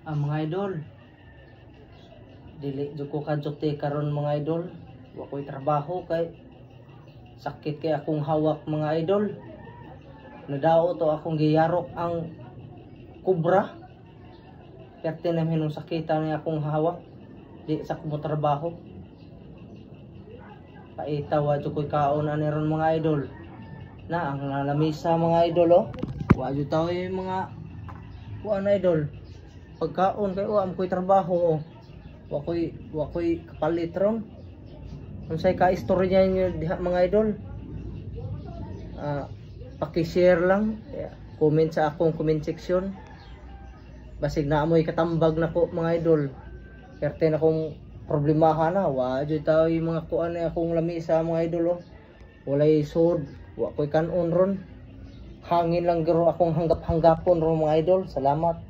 Ah, mga idol. Dili jud ko ka-duty karon, mga idol. Wa ko'y trabaho kay sakit kay akong hawak, mga idol. Nadao to akong giyarok ang kubra. Perte na hinong sakita ni akong hawak. Di sa ko mo trabaho. Paita, wa jud ko'y kaon ani ron, mga idol. Na ang lamisa, mga idol, oh. Wa jud tayo yung mga kuan, idol. Pagkaon kay wa ko'y trabaho, oh. Wa ko'y kapalit ron. Unsay ka istorya niyo diha, mga idol? Ah, paki-share lang, comment sa akong comment section. Basig na amoy katambag na ko, mga idol. Perte na kong problemaha na, wa jud tayo yung mga kuan na akong lamisa, mga idol, oh. Walay sud, wa ko'y kanon ron. Hangin lang guro akong hanggap-hanggapon ron, mga idol. Salamat.